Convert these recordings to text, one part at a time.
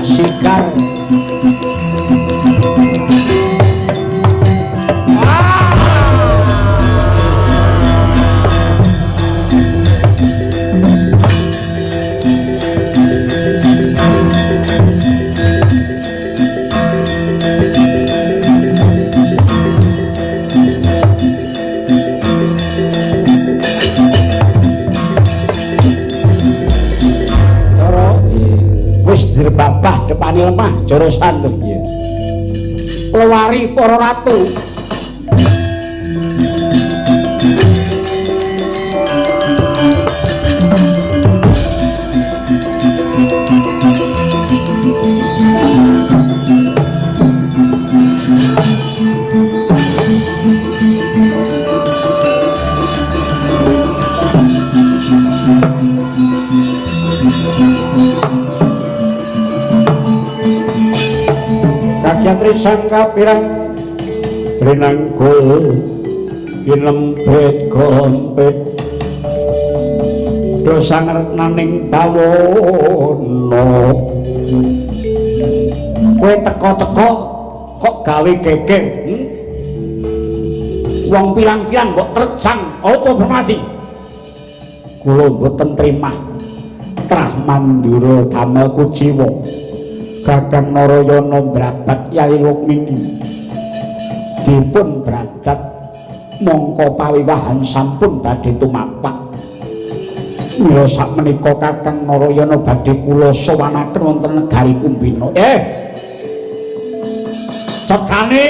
Sigar. Babah depane lemah Jarasandha. Iya. Lewari para ratu. Kakyatri sangka pirang brinangkul kinempit gompit dosa ngernaning bawono. Kowe teko-teko kok gawe geger, Wong pirang-pirang mbok terjang apa bermati? Kula mboten trimah trah mandura damel kuciwa. Kakang Narayana mbrabat Yai Rukmini dipun bradat mongko pawiwahan sampun badhe tumapak. Mila sakmenika Kakang Narayana badhe kula sowanaken wonten negari Kumbina. Cekane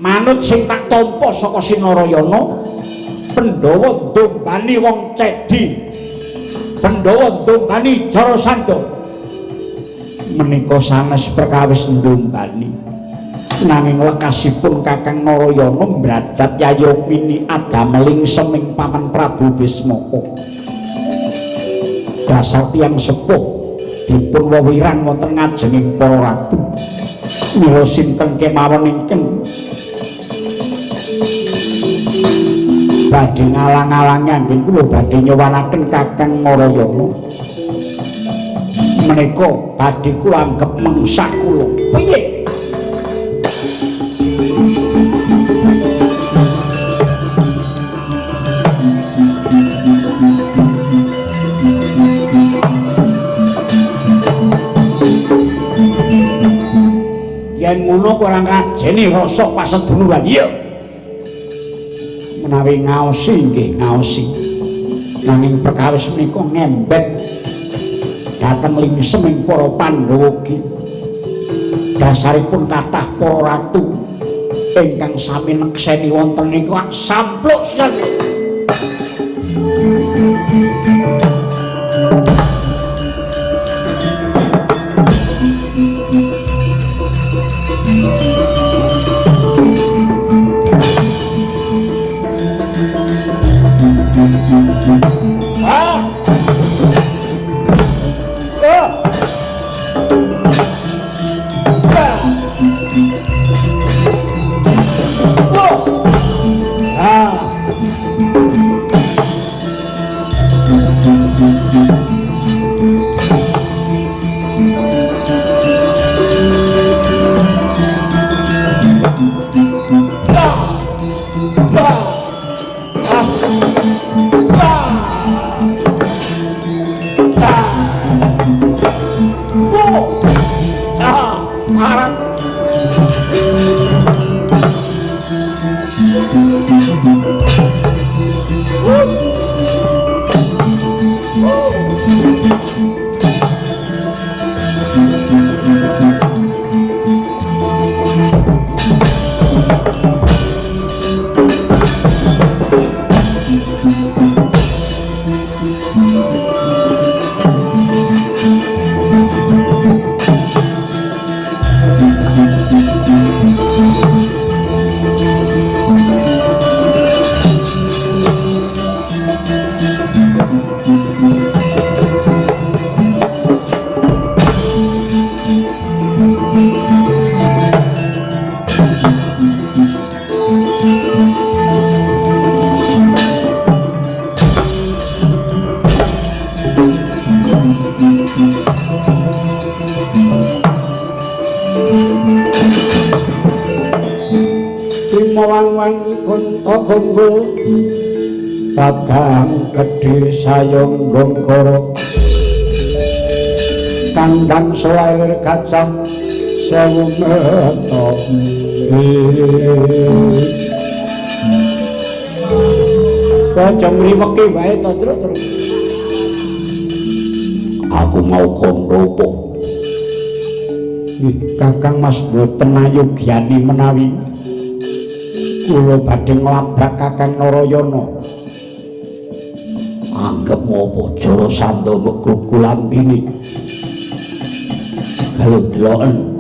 manut sing tak tampa saka Sinarayana, Pandhawa ndombani wong cedi, Pandhawa ndombani Jarasandha. Menika sanes perkawis ndombani, nanging lekasipun Kakang Narayana mbradat Yayi Rukmini adameling seming paman Prabu Bismaka. Dasar tiyang sepuh dipun wewiran wonten ngajenging para ratu. Mila sinten kemawon ingkang badhe ngalang-alangi anggen kula badhe nyowanaken Kakang Narayana. Menika badhe kula anggep mengsah kula. Piye? Yen ngono kok ora ngajeni rasa paseduluran. Iya. Menawi ngaosi nggih ngaosi. Nanging perkawis menika ngembet dhateng lingseming para Pandhawa ugi. Dasaripun kathah para ratu ingkang sami nekseni wonten niku sampluk sekali. Ah! Ah! Ah! Ah! Bima wang-wangi gonta gonggol padang gedhe sayangga kandang selalir gajah sewu meto. Aja ngriweke wae to, Truk, Truk. Aku mau kondo apa? Nggih, Kakang Mas mboten ayogyani menawi kula badhe nglabrak Kakang Narayana. Anggep ngopo Jarasandha megugu lambene. Kalau deloken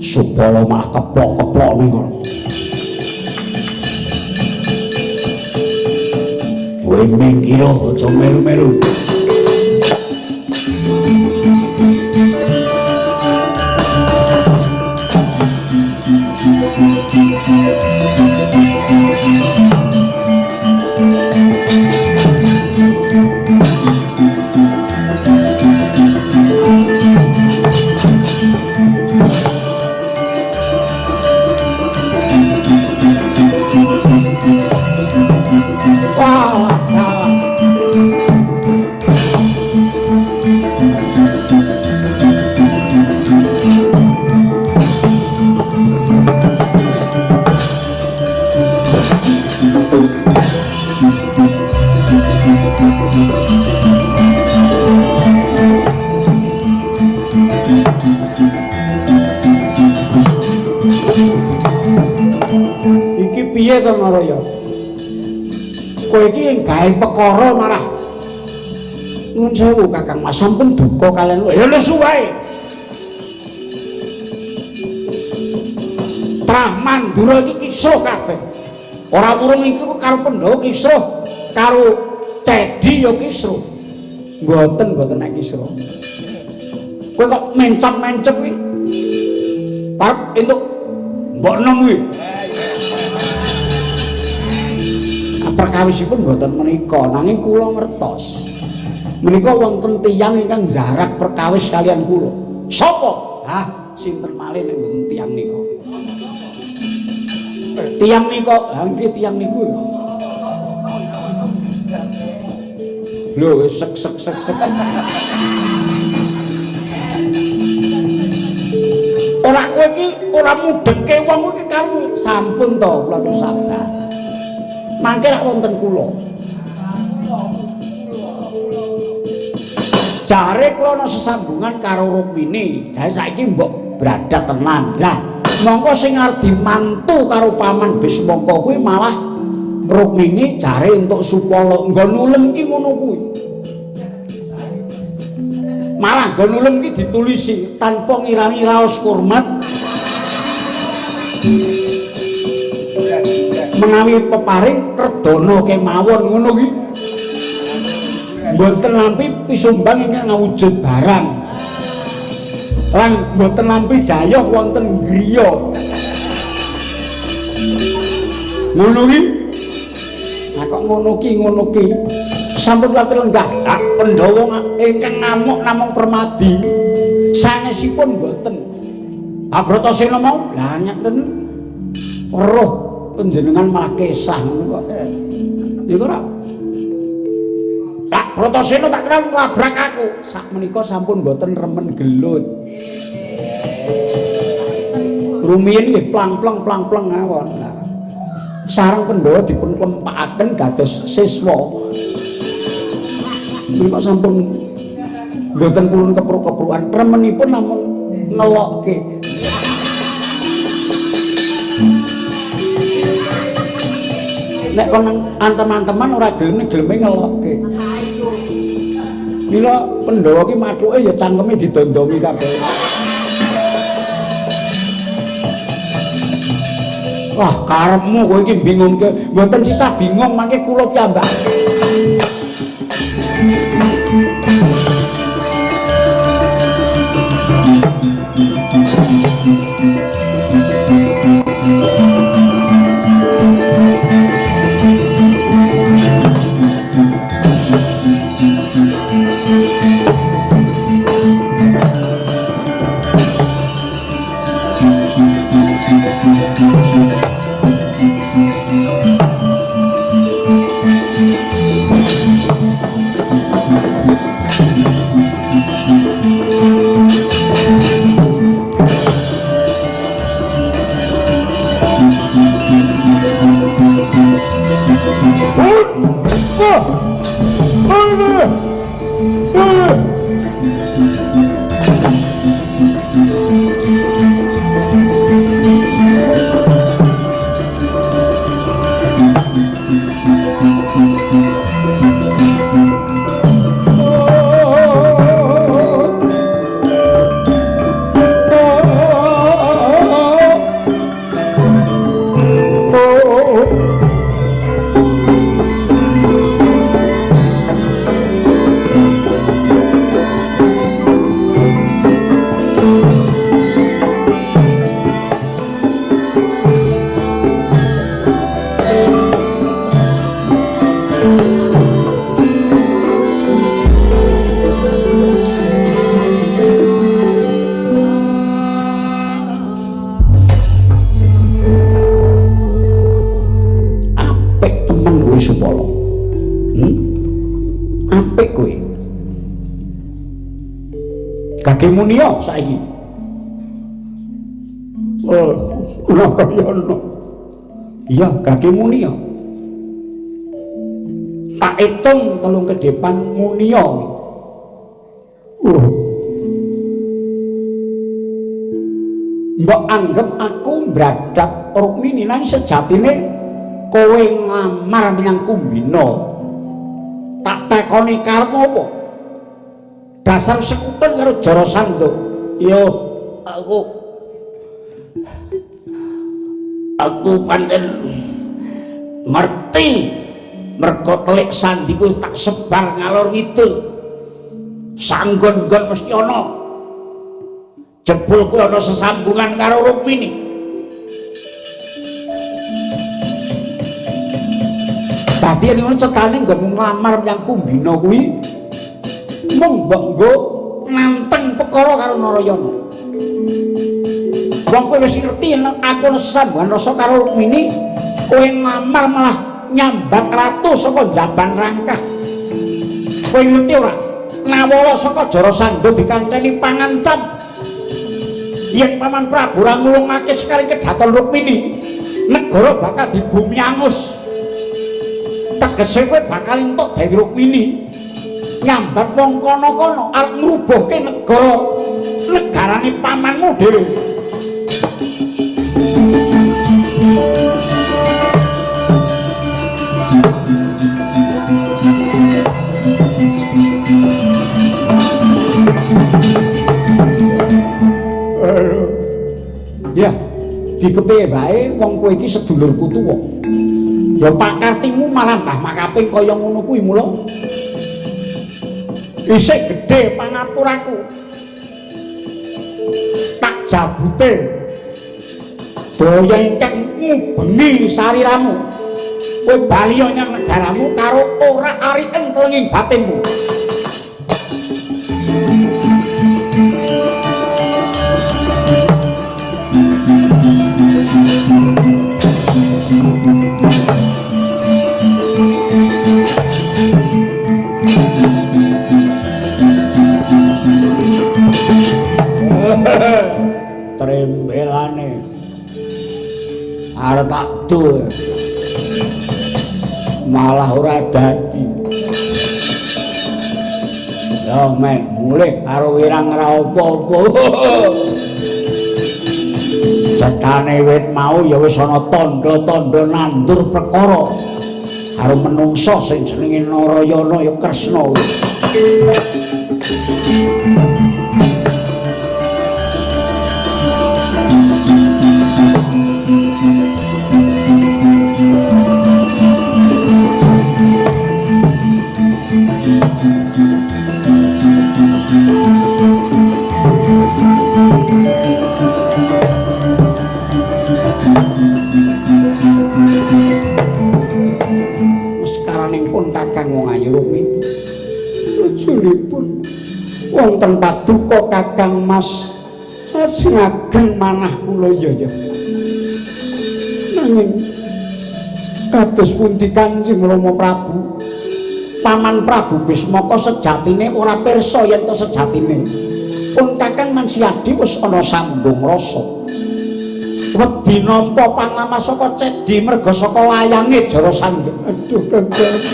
supaya malah keplok-keplok niku. Kowe minggir aja melu-melu. Iki piye to Naraya? Kowe iki gawe perkara marah. Nuwun sewu Kakang Mas, sampun duka kalian. Ya lesu wae. Trah Mandura iki kisruh kabeh. Ora wurung iki karo Pandhawa kisruh, karo Cedi ya kisruh. Mboten, mboten nek kisruh. Kowe kok mencap-mencep kuwi. Parep entuk mbok enom kuwi. Perkawisipun mboten menika, nanging kula ngertos. Menika wonten tiyang ingkang jarak perkawis kalian kula. Sapa? Hah, sinten malih nek mboten tiyang nika. Tiyang nika, ha nggih tiyang niku. Lho, sek sek sek sek. Ora kowe iki ora mudhengke wong iki karo sampun to kula terus sabar. Mangke rak wonten kula. Jare kula ana sesambungan karo Rukmini. Lah saiki mbok bradat tenan. Lah, mongko sing arep dimantu karo Paman Bismangka kuwi malah Rukmini jare entuk supala. Nggon nulem ki ngono kuwi. Malah nggon nulem ki ditulisi tanpa ngirangi raos kurmat. Menawi peparing redana kemawon ngono ki. Mboten nampi pisumbang ingkang ngawujud barang. Lan mboten nampi dayoh wonten griya. Ngono ki. Lah kok ngono ki ngono ki. Sampun lati lenggah hak Pandhawa ingkang ngamuk namung Permadi. Sanesipun mboten. Ha Bratasena mau lah nyenten weruh panjenengan malah kesah ngono kok. Iku ora. Tak Bratasena tak kira nglabrak aku. Sakmenika sampun mboten remen gelut. Rumiyin nggih plang-pleng plang-pleng mawon. Sareng Pandhawa dipun klempakaken dados siswa. Menika sampun mboten purun kepruk-keprukan, remenipun namung ngelokke. Nek kon antem-anteman ora gelem geleme ngelokke. Mila Pandhawa ki mathuke ya cangkeme didondomi kabeh. Wah, karepmu kowe iki bingungke. Mboten sisah bingung mangke kula piyambak. Kage munia saiki. Oh, Narayana. Iya, kage munia. Tak hitung telung kedepan munia. Mbok anggap aku mbradhak Rukmini nang sejatine kowe nglamar menyang Kumbina. Tak tekoni karepmu apa? Dasar sekutun karo Jarasandha. Yo, aku pancen ngerti mergo telik sandiku tak sebar ngalor ngidul. Sanggon-nggon mesti ana. Jebul kuwi ana sesambungan karo Rukmini. Dadi yen ngono cetane nggonmu nglamar menyang Kumbina kuwi mung mbok nggo nanteng perkara karo Narayana. Wong kowe wis ngerti yen aku ana sesambungan rasa karo Rukmini, kowe nglamar malah nyambat ratu saka Jaban Rangkah. Kowe ngerti ora? Nawala saka Jarasandha dikanteni pangancam. Yen Paman Prabu ora ngulungake sekali kedaton Rukmini, negara bakal dibumi angus. Tegese kowe bakal entuk Dewi Rukmini. Nyambat wong kono-kono arep ngrubuhke negara negarane pamanmu dhewe. Ya, dikepiye wae wong kowe iki sedulurku tuwa. Ya pakartimu malah mbah makaping kaya ngono kuwi mula. Isih gedhe pangapuraku. Tak jabute daya ingkang ngubengi sariramu. Kowe bali nyang negaramu karo ora ariken telenging batinmu. Trembelane arep tak du malah ora dadi. Ya men mulih karo wirang ora apa-apa. Setane wit mau ya wis ana tandha-tandha nandur perkara karo menungsa sing jenenge Narayana ya Kresna. Pun Kakang wong ayu Rukmini. Lujunipun wonten paduka Kakang Mas lajeng manah kula ya ya. Nanging kados pundi Kanjeng Rama Prabu? Paman Prabu Bismaka sejatine ora pirsa yen to sejatine. Pun Kakang Mansyadi wis ana sambung rasa. Wedi nampa panglamas saka Cedi merga saka layange Jarasandha. Aduh, Kakang.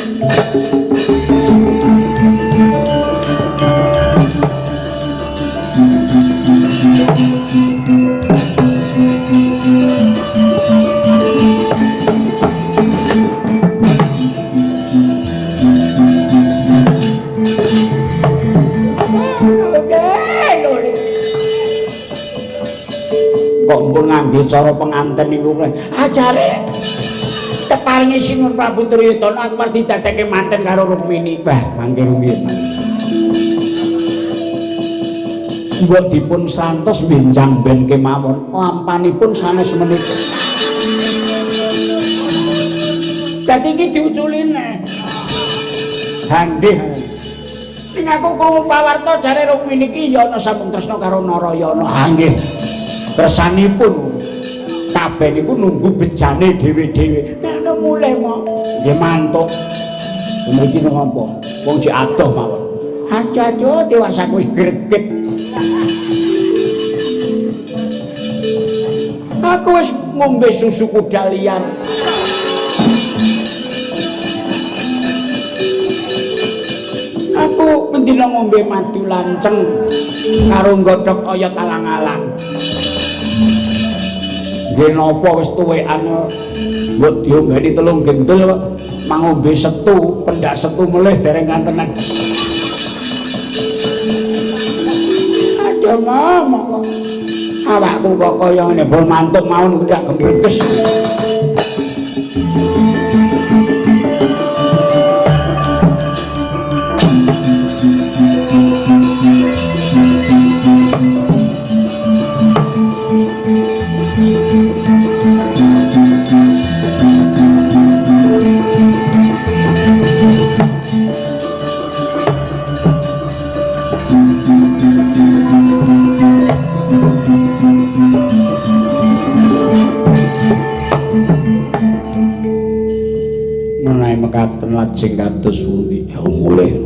Kok pun ngangge cara penganten niku ajare keparingi Sinuwun Prabu Duryudana aku arep didadekke manten karo Rukmini. Wah, mangke rumiyin. Mbok dipun santos benjang ben kemawon lampanipun sanes menika. Dadi iki diuculine. Handih. Ning aku krungu pawarta jare Rukmini iki ya ana sampun tresna karo Narayana. Ha nggih. Kersanipun kabeh niku nunggu bejane dhewe-dhewe. Nek ana mulih mok nggih mantuk. Mriki napa? Wong jek adoh mawon. Aja-aja dewasaku wis greget. Aku wis ngombe susu kuda liar. Aku mendina ngombe madu lanceng karo nggodhog oyot alang-alang. Nggih napa wis tuwekan mbok diombeni 3 gendul mangombe setu, pendak setu melih dereng kantenan. Aja momok kok. Awakku kok kaya ngene mbok mantuk mawon kuwi gembreges. Menawi mekaten lajeng kados pundi? Ya mulih.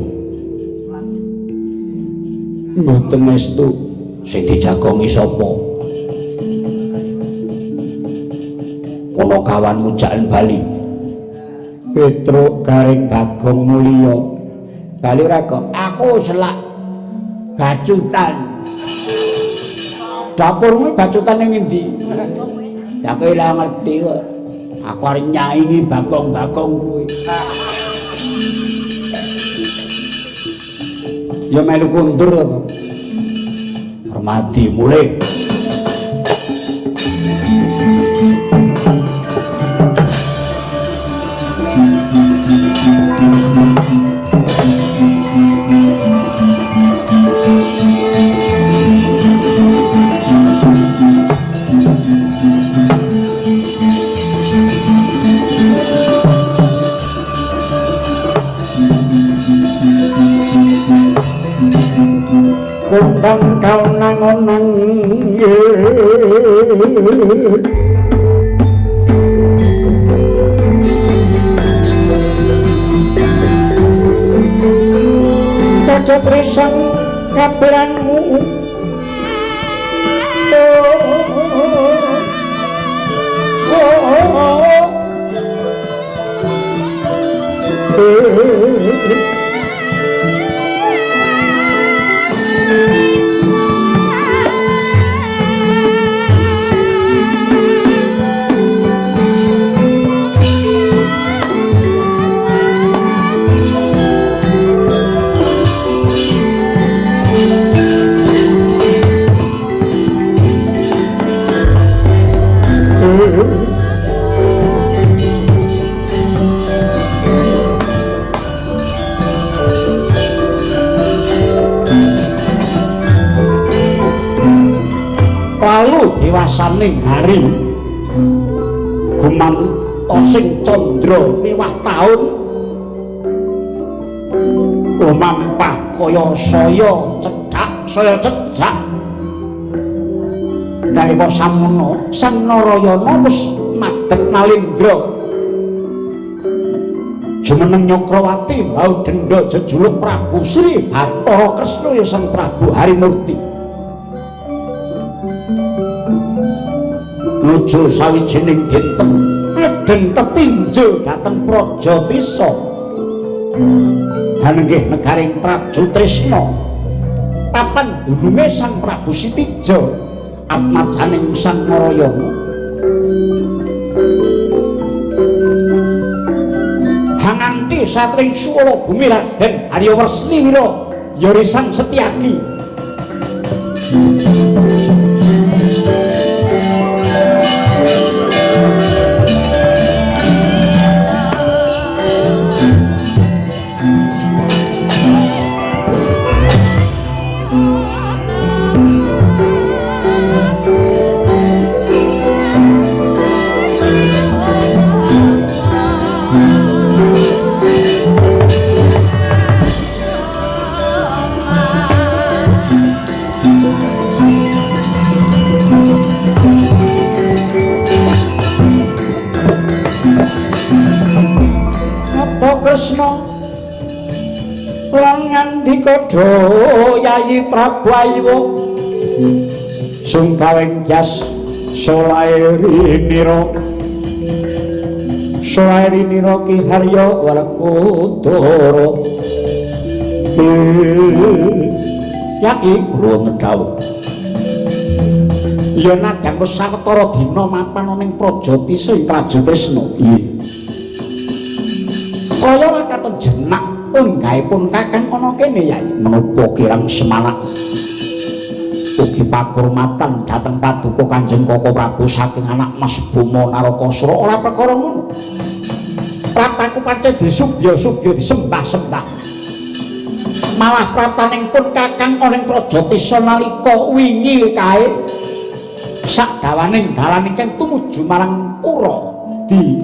Mboten estu sing dijagongi sapa? Punakawan mujaan Bali. Petruk Garing Bagong Mulya. Bali ora kok. Aku selak bacutan. Dapurmu bacutan ning endi? Ya kowe ora ngerti kok. Aku arep nyaingi bagong-bagong kuwi. Ya melu kundur kok. Hormati mulih. Kondang kaunang-unang Kaca tresang kaberanmu. Lalu dewasaning hari gumantosing candra miwah taun lumampah kaya saya cedhak nalika samono Sang Narayana wis madeg nalendra jumeneng Nyakrawati mbau dendha jejuluk Prabu Sri Bathara Kresna ya Sang Prabu Harimurti. Nuju sawijining dinten ledeng tetinju dhateng Prajatisa. Hanenggih negaring Trajutrisna. Papan dununge Sang Prabu Sitija atmajaning Sang Narayana. Hanganti satring suwala bumi Raden Arya Wresni Wira Yorisan Setyaki. Kresna lan ngandika Yayi Prabu Aywa sungkawing jas solaerinira solaerinira Ki Harya Werkudara. Yaki kula ngedhawuh ya nadyan wis sawetara dina mapan ning Prajatisa ing Trajutrisna. Iya. Kaya ora katon jenak unggahipun kakang ana kene Yai. Menapa kirang semanak ugi pakurmatan dhateng paduka Kanjeng Koko Prabu saking anak Mas Boma Narakasura. Ora perkara ngono. Prataku pancen disubya-subya disembah-sembah. Malah prataning pun kakang ana ing Prajatisa nalika wingi kae sakdawaning dalan ingkang tumuju marang pura di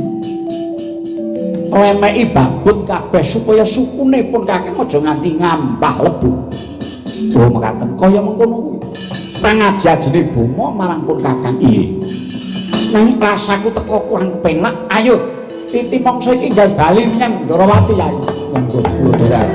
remeki babut kabeh supaya sukune pun kakang aja nganti ngambah lebu. Oh mekaten kaya mengkono kuwi. Pangajajene Boma marang pun kakang. Iya. Nanging rasaku teko kurang kepenak. Ayo titi mangsa iki nggal bali menyang Ndorowati Yai. Monggo kula dherek.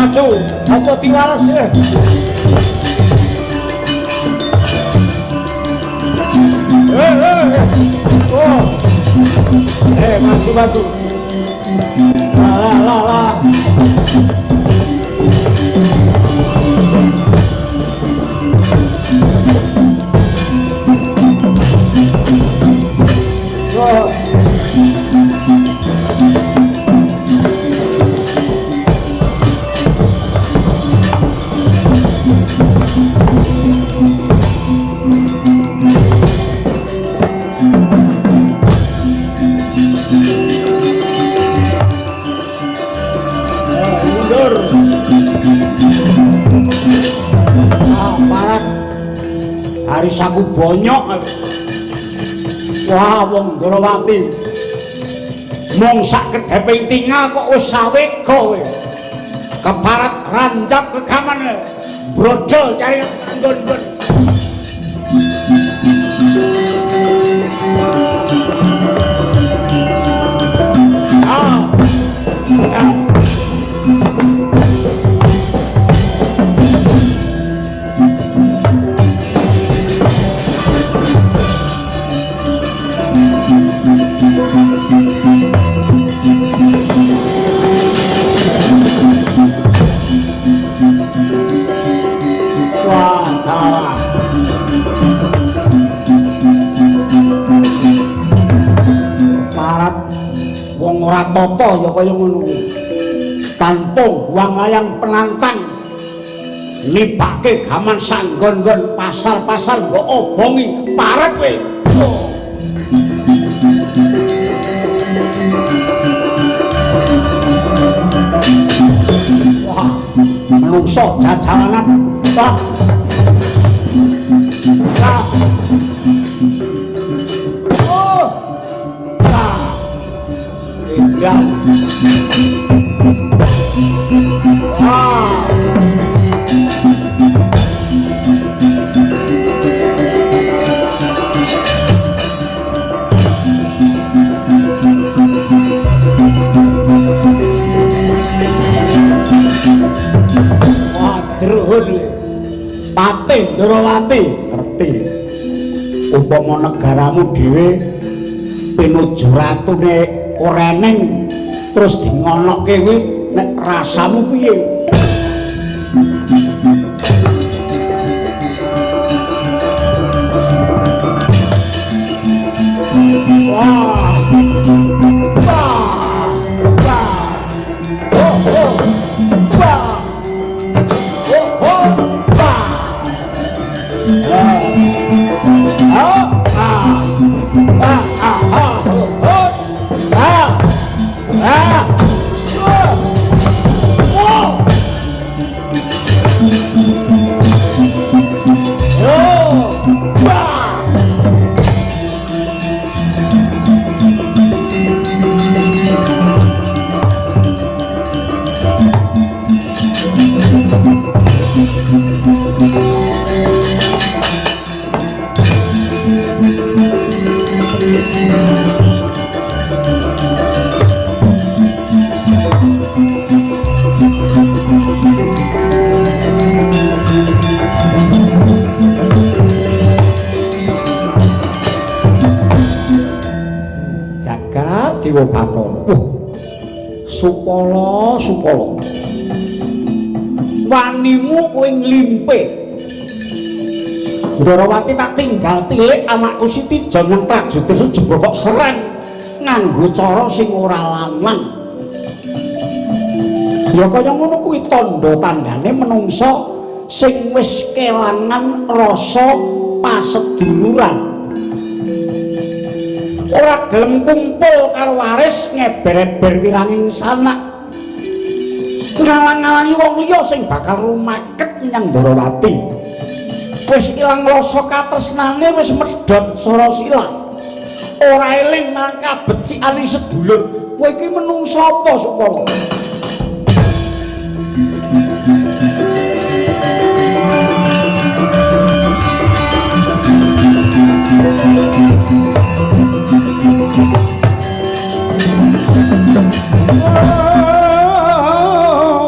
Maju, apa diwales? Oh. Maju, maju. Lah, lah, lah. Oh. Mundur. Ah, parat. Haris aku bonyok. Wah, wong Ndorowati. Mung sak kedheping tingal kok wis sawega kowe. Keparat rancap kegaman. Brodol cari nggon-nggon. Ah. Ah. Wah, kalah. Parat wong ora tata ya kaya ngono kuwi. Tanpa buang layang penantang. Nibake gaman sanggon-nggon pasar-pasar mbok obongi parat kowe. Oh. Wah, menungso jajalanan. Wah. Wah. Oh. Wah. Edan. Wah. Druhun Patih Ndorowati ngerti upama negaramu dhewe pinuju ratune ora eneng terus dingonokke kuwi nek rasamu piye? Wah. Wah. Wah. Oh, oh. Wah. Oh, oh. Wah. Ah. Ah. Ah. Ah, ah, ah. Oh, oh. Ah. Ah. Oh. Oh. Oh. Wah. Jagat Dewa Bathara. Wah. Supala, supala. Wanimu kowe nglimpe. Ndorowati tak tinggal tilik anakku Siti Jeneng Trajutisa jebul kok serang nganggo cara sing ora lanang. Ya kaya ngono kuwi tandha tandane menungsa sing wis kelangan rasa paseduluran. Ora gelem kumpul karo waris ngeber-eber wiranging sanak. Ngalang-alangi wong liya sing bakal rumaket menyang Ndorowati. Wis ilang rasa katresnane, wis medhot sora silah. Ora eling marang kabecikane sedulur. Kowe iki menungsa apa, Supala?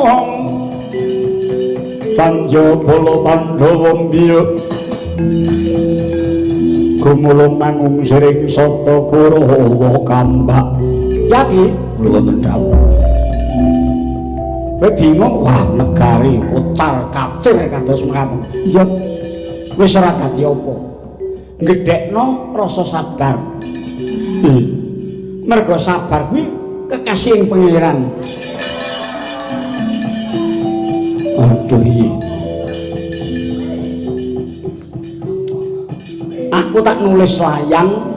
Wong bala Pandhawa mbiyuk gumulung mangung siring sata Kurawa kampak. Ya ki kula wonten dawuh. Kowe bingung, wah negari kocar kacir kados mekaten. Iya. Wis ora dadi apa. Gedhekno rasa sabar. Mergo sabar kuwi kekasihing Pangeran. Aduh iya. Aku tak nulis layang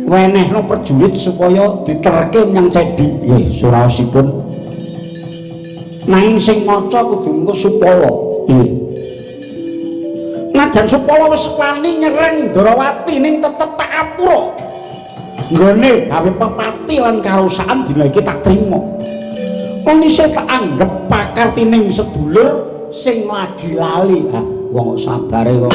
wenehno prajurit supaya diterke menyang cedhi. Nggih, suraosipun. Nanging sing maca kudu engko Supala. Nggih. Najan Supala wis wani nyerang Ndrawati ning tetep tak apura. Nggone gawe pepati lan karusakan dina iki tak trima. Wong isih tak anggep pakartining sedulur sing lagi lali. Ha, wong kok sabare kok.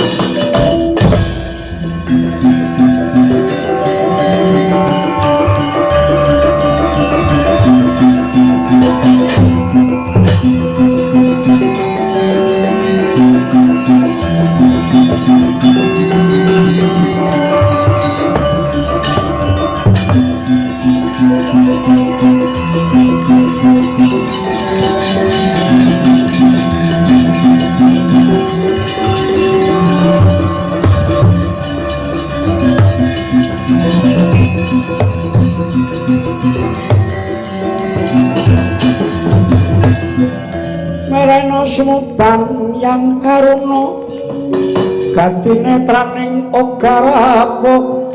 Merena sumuban yang aruna gatine traning ogarapuk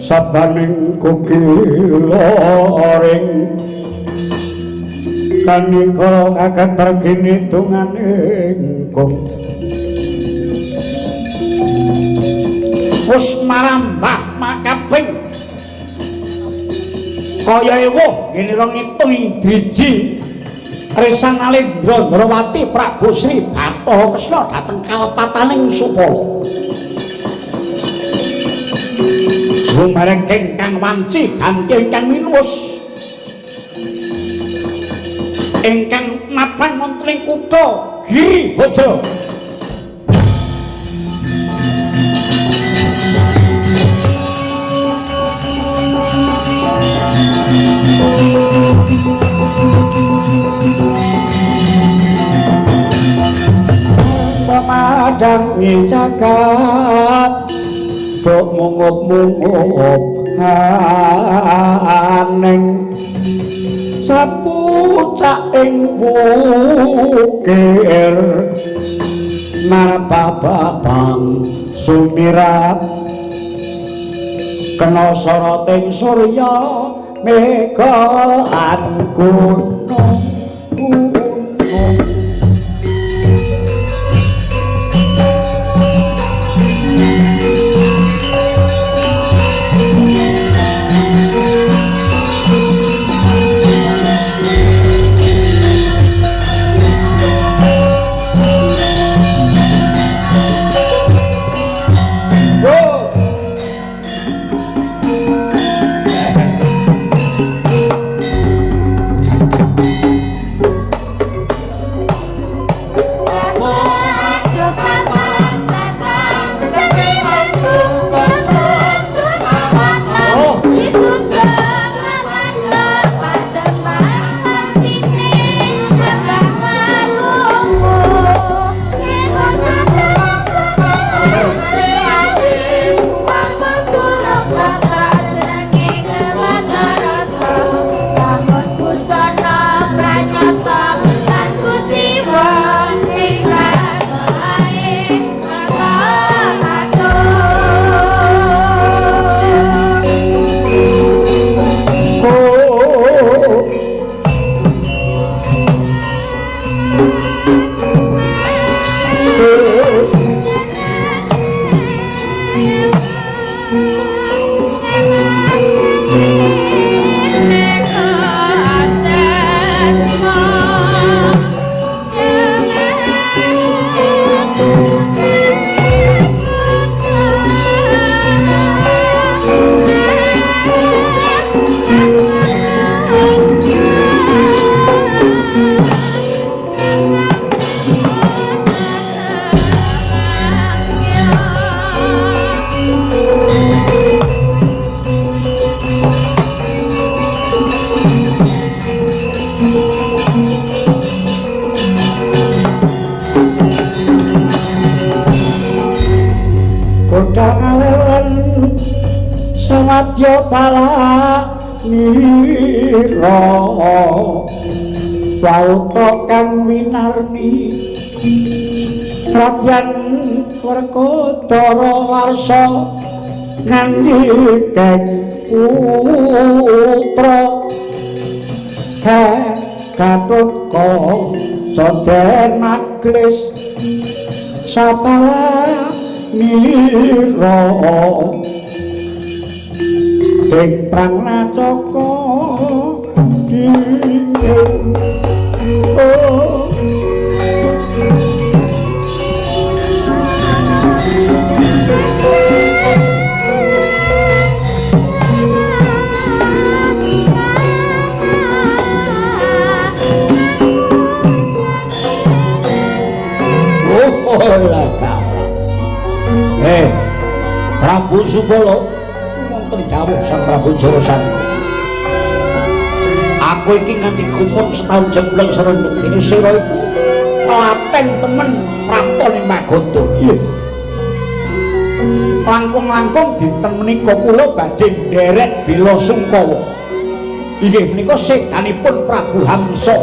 sabdaning kukilaring kanika kageter gini tunganing kung wis marambah makaping kaya ewuh ngene ora ngitung driji Resan Nalendra Ndrawati Prabu Sri Bathara Kresna dhateng kalepataning Supala. Lumareng ingkang wanci ganti ingkang minuwus. Ingkang mapan wonten ing kutha Giribojo. Semadangi jagat dok mungup-mungup aning sapucak ing wukir marababang sumirat kena soroting surya mega lan gunung. Sadya bala nira wauta kang winarni Radyan Werkudara warsa nganti keng putra Gatotkaca den maglis sapala nira ing prang nacaka dingin. Oh. Prabu Subala wonten dawuh Sang Prabu Jarasandha. Aku iki nganti gumun setahun jembleng serendeng dene sira iku telaten temen praptane Magadha. Iya. Langkung-langkung dinten menika kula badhe nderek bela sungkawa. Inggih menika sedanipun Prabu Hamsa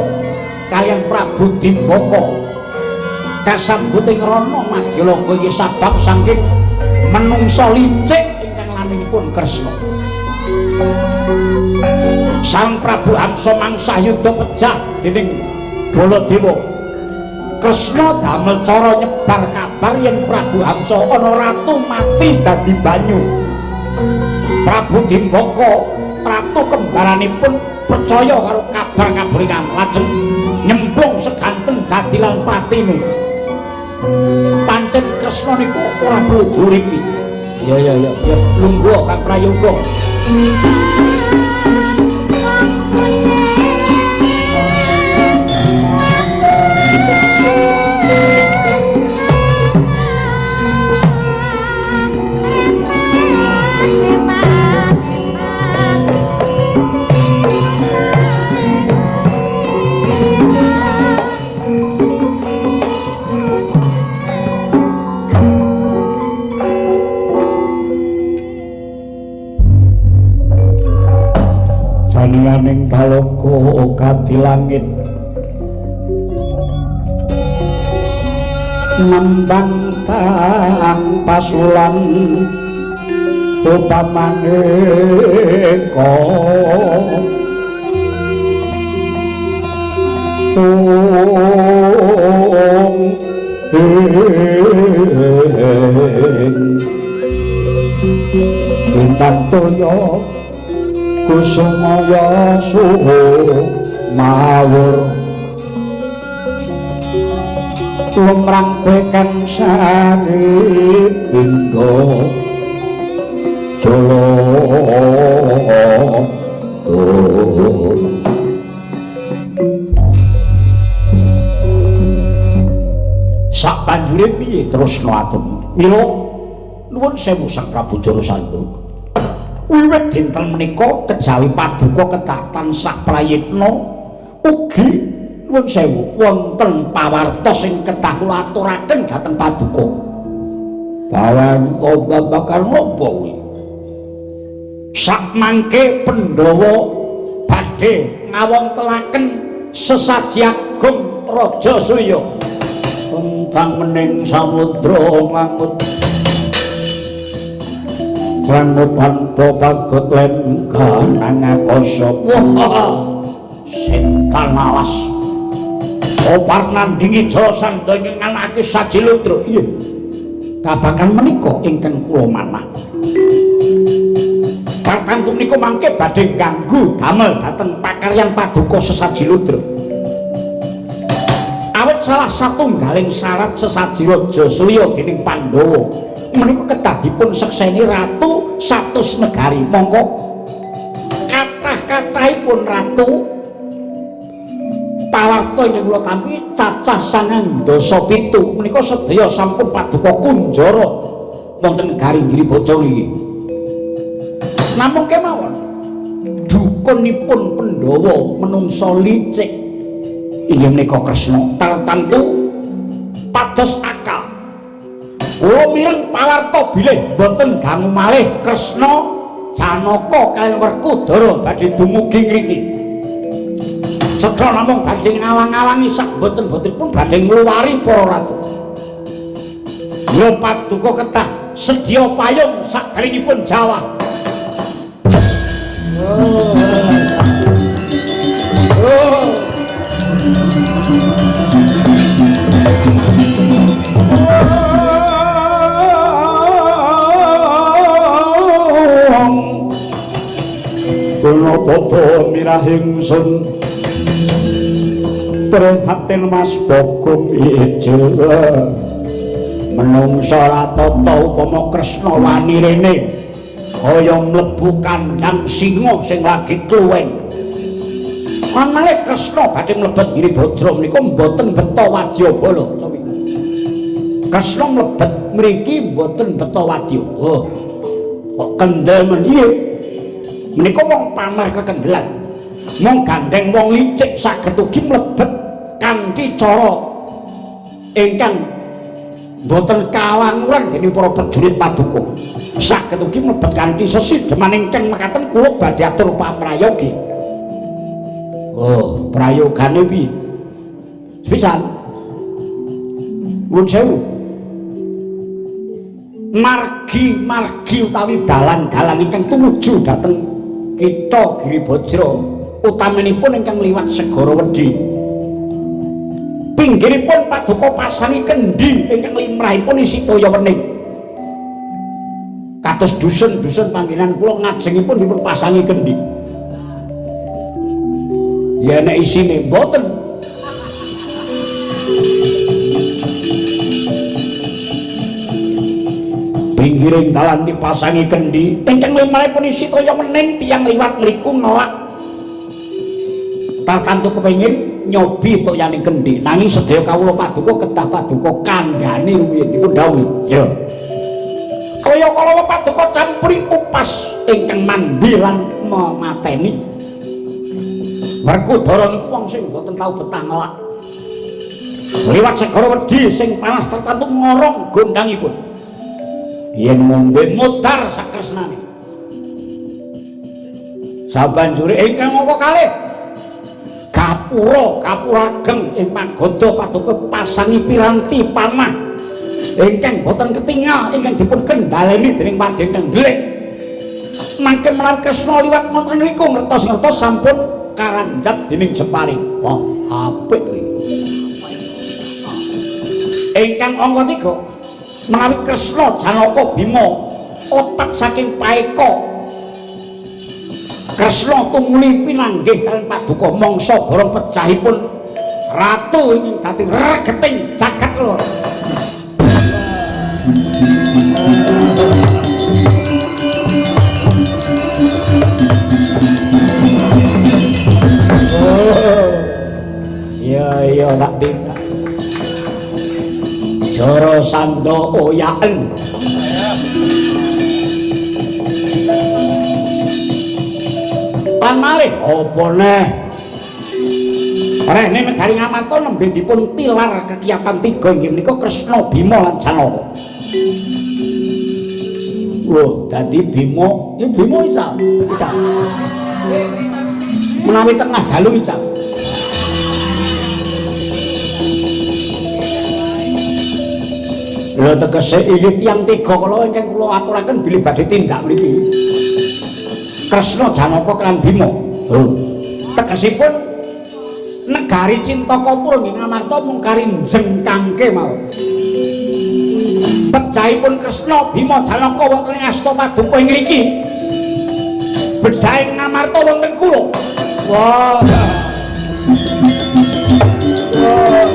kaliyan Prabu Dimbaka. Kasambut ing rana Madyaloka iki sabab saking menungsa licik ingkang laminipun Kresna. Sang Prabu Hamsa mangsah yuda pejah dening Baladewa. Kresna damel cara nyebar kabar yen Prabu Hamsa ana ratu mati dadi banyu. Prabu Dimbaka ratu kembaranipun percaya karo kabar-kabar ingkang lajeng nyemplung seganten dadi lan patine. Pancen Kresna niku ora perlu diuripi. Iya iya iya, ya lungguh Kang Prayoga. Janianing talaga kanthi langit nembang tang pasulan upamaneka tung intan toya kusumaya suhu mawur lumrang bekang sari binggo jolo. Sak banjure piye terusno atum? Mila nuwun sewu Sang Prabu Jarasandha. Wiwit dinten menika kejawi paduka kedah tansah prayitna ugi nuwun sewu wonten pawartos sing kedah kula aturaken dhateng paduka. Pawarta babagan napa kuwi? Sakmangke Pandhawa badhe ngawontelaken sesaji agung Raja Surya. Tentang mening samudra ngangut langut tanpa pagot len ganang akasa. Wah, setan alas. Opar nandingi Jarasandha ing nganake saji ludra. Iya. Kabakan menika ingkang kula manah. Tartantu menika mangke badhe ganggu damel dhateng pakaryan paduka sesaji ludra. Awit salah satunggaling syarat sesaji Raja Surya dening Pandhawa menika kedah dipun sekseni ratu satus negari. Mongko kathah-kathahipun ratu pawarta ingkang kula tampi cacah 97 menika sedaya sampun paduka kunjara wonten negari Giribaca niki. Namung kemawon dukunipun Pandhawa menungsa licik inggih menika Kresna tartantu pados akal. Kula mireng pawarta bilih boten dangu malih Kresna Janaka kaliyan Werkudara badhe dumugi ngriki. Cetha namung badhe ngalang-alangi sak boten-botenipun badhe ngluwari para ratu. Mula paduka kedah sedya payung sakderengipun jawah. Oh. Oh. Kula padha mirah ingsun prihatin Mas Bagong ijo Menungsa ratata upama Kresna wani rene kaya mlebu kandhang singa sing lagi kluwen. Manale Kresna badhe mlebet Giribadra menika mboten beta wadyabala. Kresna mlebet mriki mboten beta wadya. Oh. Kok kendel men iye. Menika wong pamer kekendelan. Mung gandeng wong licik saged ugi mlebet kanthi cara ingkang mboten kawanguran dening para prajurit paduka. Saged ugi mlebet kanthi sesidheman ingkang mekaten kula badhe atur pamrayogi. Oh, prayogane piye? Sepisan. Nuwun sewu. Margi-margi utawi dalan-dalan ingkang tumuju dhateng kitha Giribajra, utaminipun ingkang liwat Segara Wedhi. Pinggiripun paduka pasangi kendhi ingkang limrahipun isi toya wening. Kados dusun-dusun panggenan kula ngajengipun dipun pasangi kendhi. Ya nek isine mboten. Pinggiring dalan dipasangi kendhi ingkang limrahipun isi toya wening, tiyang liwat mriku ngelak. Tartantu kepengin nyobi toyaning kendhi, nanging sedaya kawula paduka kedah paduka kandhani rumiyin dipun dawuhi. Ya. Kaya kala paduka campuri upas ingkang mandi lan memateni. Werkudara niku wong sing mboten tau betah ngelak. Liwat segara wedhi sing panas tertentu ngorong gondangipun. Yen ngombe mudhar sakresnane. Sabanjure ingkang angka kalih gapura kapurageng ing pagoda paduka pasangi piranti panah ingkang boten ketingal ingkang dipun kendhaleni dening wadya ingkang ndelik. Mangke menawi Kresna liwat wonten mriku ngertos-ngertos sampun karanjap dening jemparing. Wah, apik kuwi. Ingkang angka 3 menawi Kresna Janaka Bima lepat saking paeka Kresna tumuli pinanggih kaliyan paduka mangsa barang pecahipun ratu ingkang dadi regeting jagat lor. Oh. Ya ya tak tindak. Jara sandha oyaken. Lan malih apa neh? Rene negari Ngamarta nembe dipun tilar kekiyatan tiga inggih menika Kresna, Bima lan Janaka. Wah, dadi Bima, iki Bima ical, ical. Menawi tengah dalu ical. Lho tegese iki tiyang tiga kala ingkang kula aturaken bilih badhe tindak mriki. Kresna, Janaka lan Bima. Oh. Tegesipun negari Cintakapura nggih Ngamarta mung kari njengkangke mawon. Pejahipun Kresna, Bima, Janaka wonten ing asta paduka ing ngriki. Bedhahing Ngamarta wonten kula. Wah. Wah.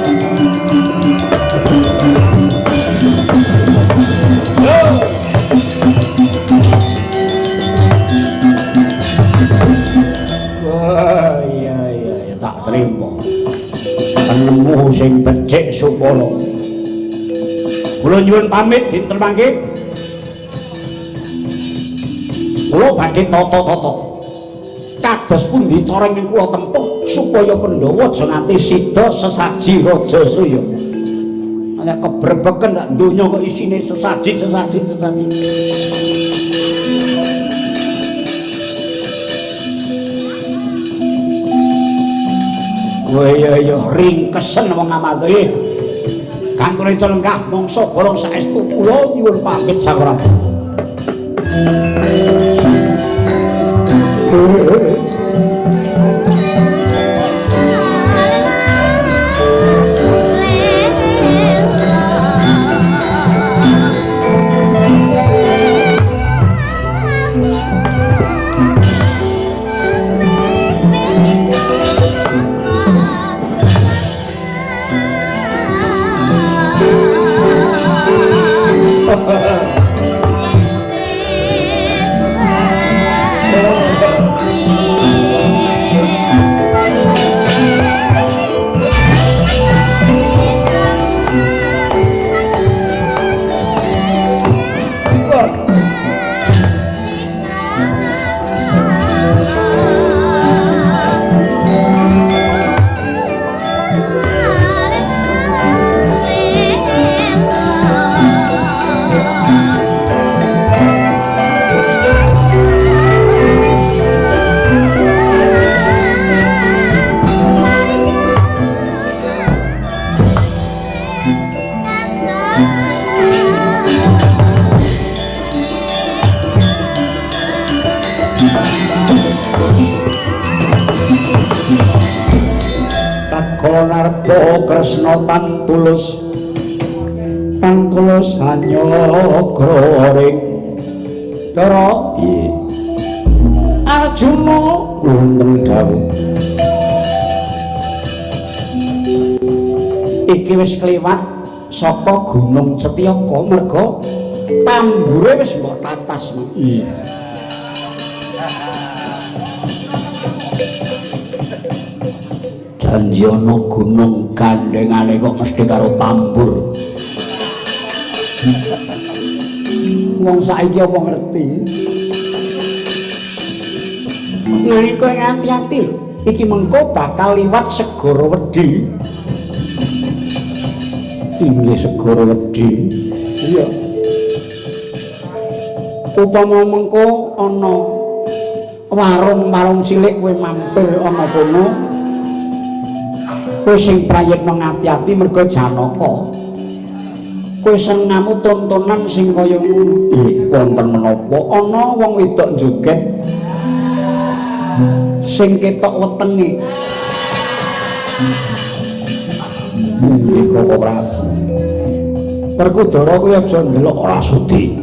Wah, iya iya ya, tak terima. Penemu sing becik supala. Kula nyuwun pamit dinten mangke. Kula badhe tata-tata. Kados pundi cara ingkang kula tempuh supaya Pandhawa aja nganti sida sesaji Raja Surya. Nek kebrebeken sak donya kok isine sesaji sesaji sesaji. Oh iya iya, ringkesen wong Ngamarta. Kantore lenggah mangsa bolong saestu kula nyuwun pamit Sang Prabu. Konarpa Kresna tan tulus tan tulus hanyagra ring Dara. Iya. Arjuna wonten dawuh. Iki wis kliwat saka Gunung Cetyaka merga tambure wis mbok tatas. Iya. Janji ana gunung gandengane kok mesti karo tambur. Wong saiki apa ngerti? Nanging kowe ati-ati lho, iki mengko bakal liwat Segara Wedhi. Inggih Segara Wedhi. Iya. Upama mengko ana warung-warung cilik kowe mampir ana kono. Kowe sing prayitna ngati-ati merga Janaka. Kowe senengamu tontonan sing kaya ngono. Wonten menapa? Ana wong wedok joget sing ketok wetenge. Nggih Koko Prabu. Werkudara kuwi aja ndelok ora sudi.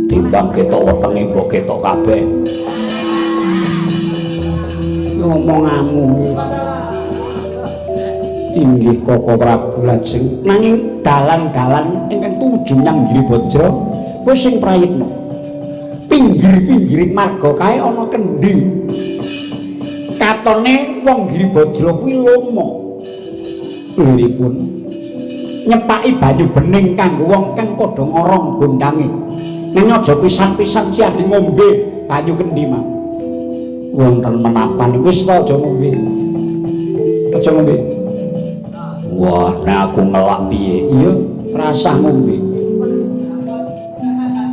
Timbang ketok wetenge mbok ketok kabeh. Ngomongamu. Inggih Koko Prabu lajeng. Nanging dalan-dalan ingkang tumuju menyang Giribajra kowe sing prayitna. Pinggir-pinggiring marga kae ana kendhi. Katone wong Giribajra kuwi lomo. Liripun nyepaki banyu bening kanggo wong kang padha ngorong gondange. Nanging aja pisan-pisan siadi ngombe banyu kendhi mah. Wonten menapan wis ta aja ngombe. Aja ngombe. Wah, nek aku ngelak piye? Iya, rasah ngombe.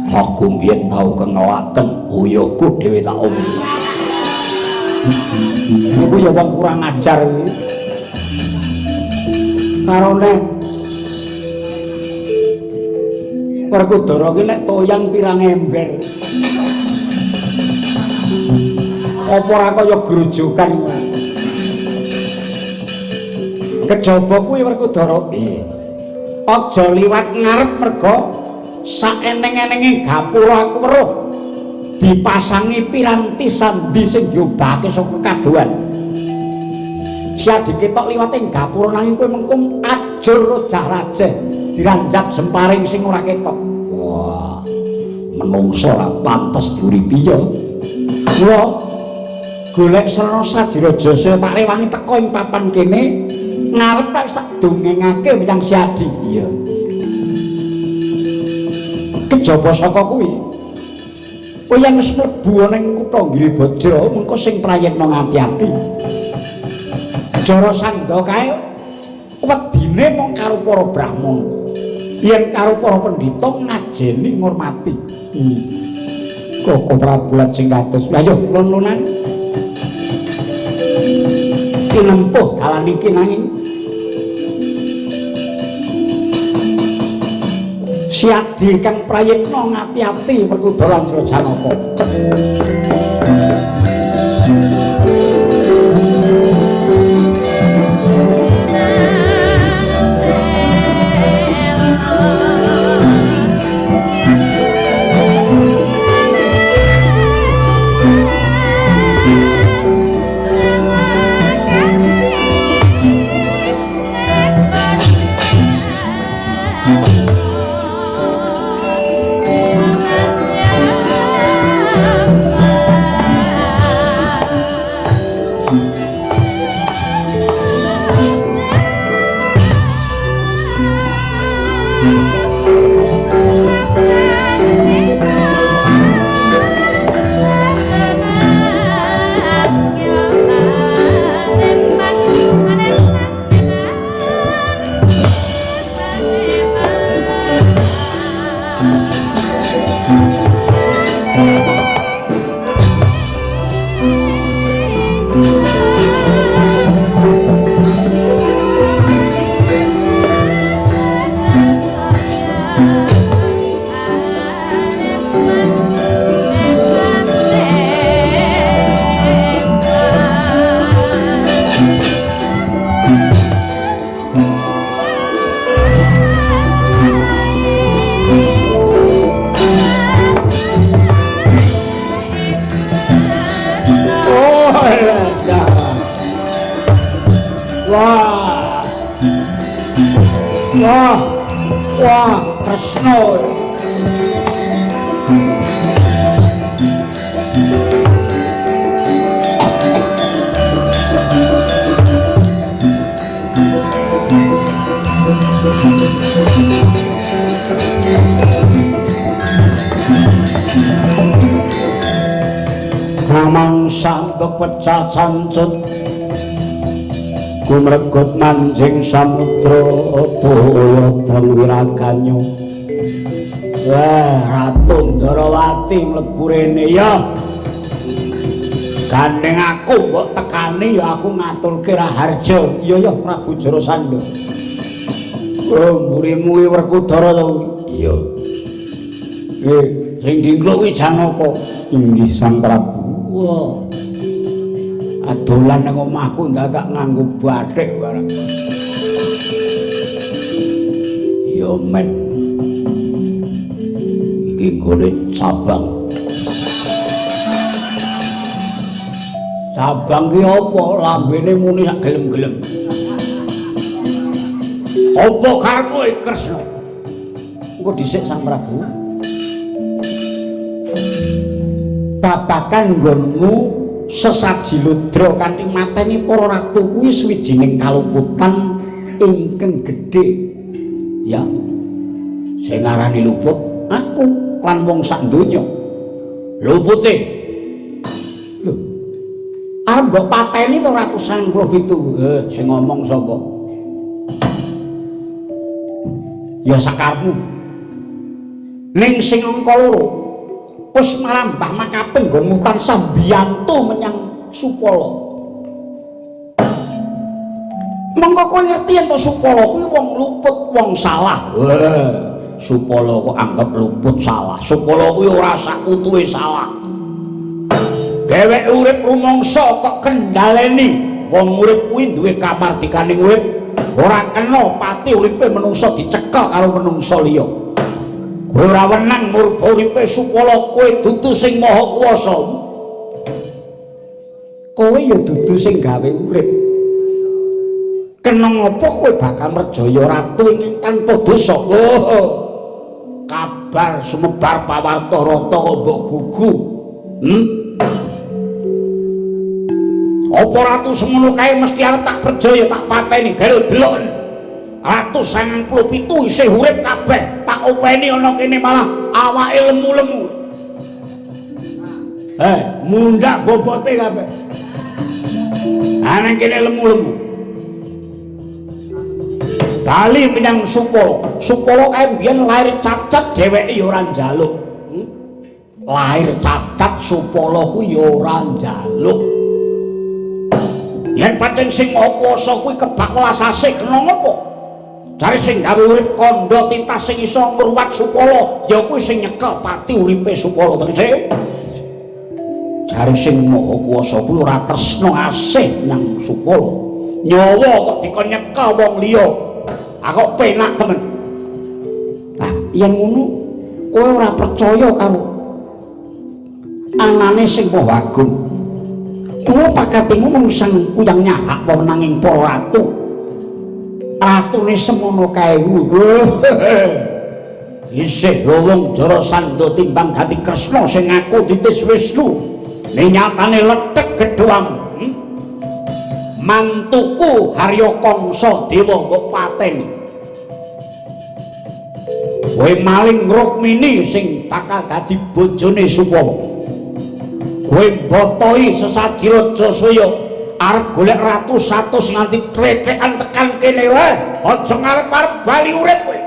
Aku mbiyen tau kengelaken uyuhku dhewe tak ombe. Iku ya wong kurang ajar kuwi. Karone Werkudara ki nek toyan pirang ember. Apa ora kaya grojogan kuwi. Kejaba kuwi Werkudara. Aja liwat ngarep merga saeneng-enenge gapura aku weruh dipasangi piranti sandi sing diobahake saka kadohan. Siadi ketok liwat ing gapura nanging kowe mengko ajur rojah rajeh diranjap jemparing sing ora ketok. Wah, menungso ora pantes diuripi ya. Kula golek srana Sajirajasa tak rewangi teka ing papan kene ngarep wis tak dongengake menyang Siadi. Iya. Kejaba saka kuwi kowe yen wis mlebu ana ing kutha Giribajra mengko sing prayitna ngati-ati. Jarasandha kae wedine mung karo para brahmana. Yen karo para pendhita ngajeni ngurmati. Koko Prabu lajeng kados. Ayo lon-lonan. Tinempuh dalan iki nanging Siadi kang prayitna ngati-ati Werkudara lan Janaka. Wah. Wah. Wah, Kresna. Amang sambek pecah cancut gumregut manjing samudra toya dreng wiraganyo. Wah, Ratu Ndarawati mlebu rene ya. Gandeng aku mbok tekani ya aku ngaturke raharja. Iya ya Prabu Jarasandha. Oh, mburimu kuwi Werkudara to kuwi? Iya. Sing dingkluk kuwi Janaka. Inggih Sang Prabu. Wah. Adolan nang omahku ndadak nganggo bathik barang. Ya men. Iki nggone cabang. Cabang ki apa? Lambene muni sak gelem-gelem. Apa karepmu Kresna? Engko dhisik Sang Prabu. Babagan nggonmu sesaji ludra kanthi mateni para ratu kuwi swijining kaluputan ingkang gedhe. Ya. Sing aranane luput aku lan wong sak donya. Lupute. Lho. Arep mbok pateni to Ratu 97. Sing ngomong sapa? Ya sakarepmu. Ning sing angka loro wis marambah makaping nggonmu tansah mbiyantu menyang Supala. Mengko kowe ngerti yen to Supala kuwi wong luput, wong salah. Supala kok anggap luput salah. Supala kuwi ora sakutuhe salah. Dheweke urip rumangsa kok kendhaleni. Wong urip kuwi duwe kamardikaning urip, ora kena pati uripe menungsa dicekel karo menungsa liya. Kowe ora wenang murba uripe Supala, kowe dudu sing maha kuwasa. Kowe ya dudu sing gawe urip. Kena ngapa kowe bakal merjaya ratu ingkang tanpa dosa? Oh, kabar sumebar pawarta rata kok mbok gugu. Apa ratu semono kae mesti arep tak perjaya tak pateni garo delok. Ratu 97 isih urip kabeh, tak openi ana kene malah awake lemu-lemu. Mundhak bobote kabeh. Ha nang kene lemu-lemu. Bali menyang Supala. Supala kae mbiyen lahir cacat dheweke ya ora njaluk. Lahir cacat Supala kuwi ya ora njaluk. Yen pancen sing Maha Kuwasa kuwi kebak welas asih kena ngopo? Jare sing gawe urip kandha titah sing iso ngruwat Supala ya kuwi sing nyekel pati uripe Supala tegese. Jare sing Maha Kuwasa kuwi ora tresna asih nyang Supala. Nyawa kok dikon nyekel wong liya. Ah kok penak temen. Ah yen ngono kowe ora percaya karo anane sing Maha Agung. Mula pakate ngomong sang kuyang nyahak wewenanging para ratu. Ratune semono kae. Isih lowong Jarasandha timbang dadi Kresna sing ngaku ditis Wisnu. Ning nyatane lethek gedhoam. Mantuku Harya Kangsa Dewa mbok pateni. Kowe maling Rukmini sing bakal dadi bojone Supala. Kowe mbotoi sesaji Raja Suya arep golek ratu satus nganti klethekan tekan kene wae. Aja ngarep-arep bali urip kowe.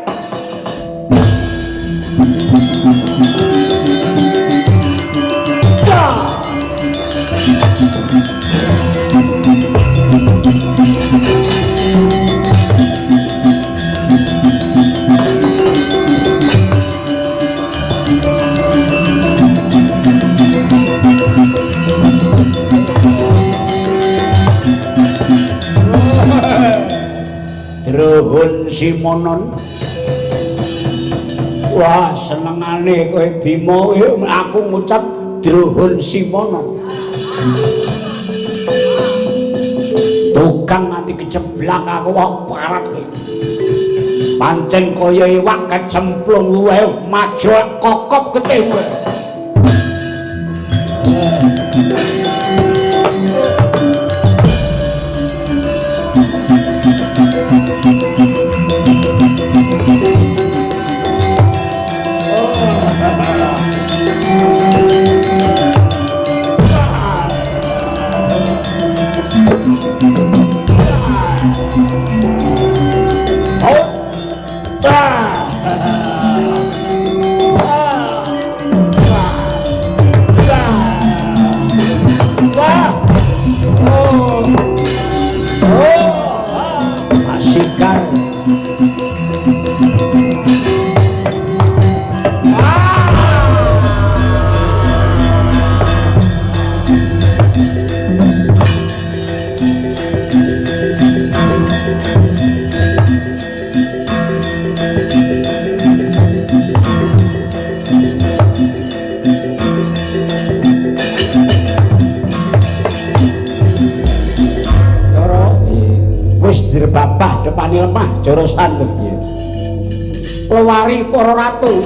Druhun Simonon. Wah, senengane kowe Bima, aku ngucap Druhun Simonon. Tukang nganti keceblak aku wah parat kowe. Pancen kaya iwak kecemplung wae maju kokop getih kowe. Bapak depani lemah Jarasandha. Lewari para ratu.